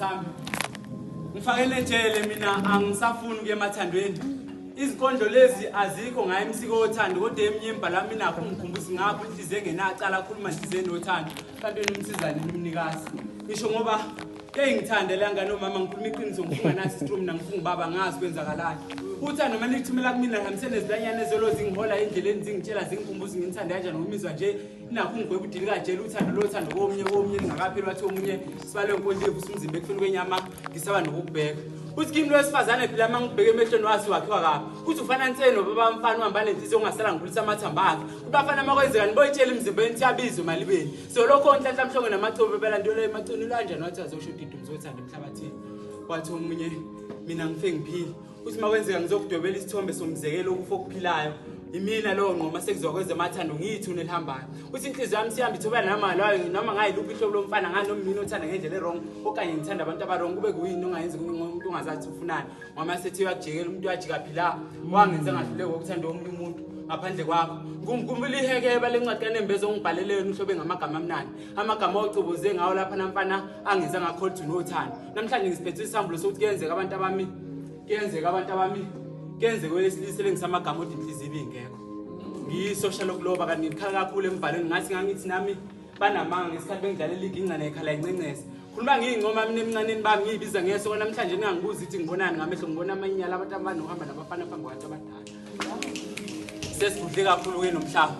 sami. Ngifakele ejele mina angisafuni ukuya emathandweni. Izinkondlo lezi azikho ngaye emsiko wothando kodwa eminye imibhalo yami inakho ungikhumbuza ngakho inhliziyo engenacala khuluma inhliziyo enothando kanti wena umsizane nomnikazi. Ngisho ngoba Hey ngithande la ngane omama ngikhuluma iqiniso ngifunga nasi isitru mina ngifunga ubaba ngazi kwenzakalani. Uthando uma nilithumela kumina ngihambise nezilanyana ezolo zingihola endleleni zingitshela zingikhumbuza nginithande kanjani ngomizwa nje inakho ungigweba udilikajele uthando lothando komunye komunye lingakapheli wathi omunye sibale nkondlo evusa umzimba ekufeni kwenyama ngisaba nokukubheka. Uthi kimi lo wesifazane phela uma ngikubheka emehlweni wasi wakhiwa kabi. Uthi ufana nseni nobaba mfana uhamba nenhliziyo ongasala ngikhulisa amathamba akhe. Ubafana uma kwenzeka niboyitshela imizimba yenu iyabizwa emalibeni. So lokho onhlanhla mhlongo namacebo bebelandela emacini kanjani wathi azosho udidumzi wothando emhlabathini. Wathi omunye mina ngife ngiphile. Uthi uma kwenzeka ngizokudwebela isithombe somzekelo okufa okuphilayo. Imina lowo ngqoma sekuzoba kwezemathando ngiyithuna elihambayo. Uthi inhliziyo yami sihamba ithobela noma loyo noma ngayiluphi ihlobo lomfana ngani noma mina othanda ngendlela e-wrong okanye ngithanda abantu aba-wrong kube kuyini ongayenzi umuntu ongazathi ufunani. Ngoba sethi uyakujikela umuntu uyajika phila wangenza ngahluleka ukuthanda omunye umuntu ngaphandle kwakho. Ngikhumbula ihekeba lencwadi kaNembeza ongibhalele yona uhlobe ngamagama amnandi. Amagama ocoboze ngawo lapha namfana angenza ngakholwa ukuthi unothando. Namhlanje ngisiphethe isambulo sokuthi kuyenzeka abantu abami kuyenzeka abantu abami kuyenzeka owesilisa elengisamagama odwa inhliziyo ibingekho. Ngiyisosha lokuloba kanti ngikhala kakhulu embhalweni ngathi ngangithi nami banamanga ngesikhathi bengidlalela iginca nekhala incencesa. Khuluma ngiyincoma mina emncaneni bami ngiyibiza ngeso namhlanje ningangibuzi ukuthi ngibonani ngamehlo ngibona amanyala abantu abanokuhamba nabafana phambi kwabantu abadala. Sesigudle kakhulu-ke nomhlaba.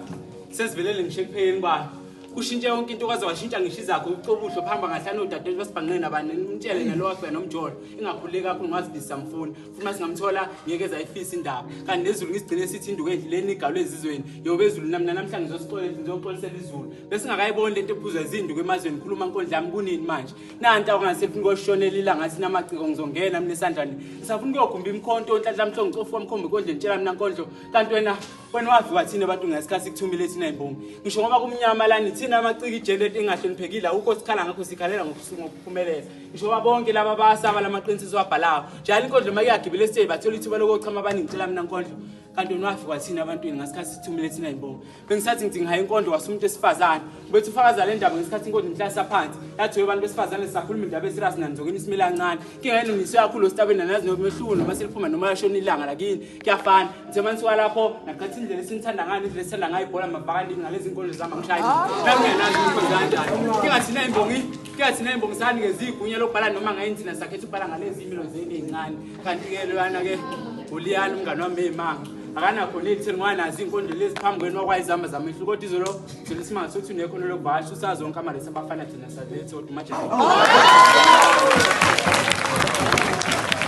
Sesivelele ngisho ekupheleni kwayo. Kushintshe yonke into kwaze washintsha ngisho izakho ucobuhlo phamba ngahlanu odadewethu basibhanqe nabani nimtshele nalo wakhe nomjolo ingakhululeki kakhulu ngazibisa mfuni futhi uma singamthola ngeke ezayifisa indaba kanti nezulu ngisigcine sithi induku endleleni igalwe ezizweni yobe ezulu nami namhlanje ngizosixolela ngizoxolisela izulu besingakayiboni lento ephuzwa izinduku emazweni khuluma nkondla yami kunini manje nanti awungasefuni koshonela ilanga ngathi namaciko ngizongena mina esandlani ngisafuna ukuyogumba imikhonto onhlanhla mhlongo ngicofu wamkhomba inkondlo ngitshela mina nkondlo kanti wena wena wavuka thina abantu ngesikhathi sikuthumile thina imbongi ngisho ngoba kumnyama lani thina amaciko ijele lento engahloniphekile awukho sikhala ngakho sikhalela ngokuphumelela ngisho ngoba bonke laba basaba lamaqiniso esiwabhalayo njalo inkondlo uma kuyagibela esiteji bathola ithuba lokuyochama abaningi ngitshela mina nkondlo kanti wena wafika thina abantwini ngasikhathi sithumile thina imbongi bengisathi ngithi ngihaye inkondlo wasumuntu esifazane bethi ufakaza le ndaba ngesikhathi inkondlo ngihlasa phansi yathi abantu besifazane sisakhuluma indaba eserious nanizokeni isimile kancane inkinga yenu ngiswe kakhulu esitabeni nanazi nomehluko noma seliphuma noma yashona ilanga lakini kuyafana ngithe manje suka lapho naqhatha indlela esinithanda ngayo indlela esithanda ngayo ibhola mavakandini ngalezi inkondlo zami angishayi nami ngiyanazi inkondlo kanjani inkinga thina imbongi inkinga thina imbongi sanikeza igunya lokubhala noma ngayini thina sakhetha ukubhala ngalezi imilo zenu ey'ncane kanti-ke loyana-ke uliyana umngane wami eyimanga akanakho nethini ngoba nazo iy'nkondlo lezi phambi kwenu wakwayizamba zamehlo kodwa izolo izolo isimanga sokuthi unekhono lokuvakasha usazi wonke amaresi abafana thina salethe kodwa umajaha.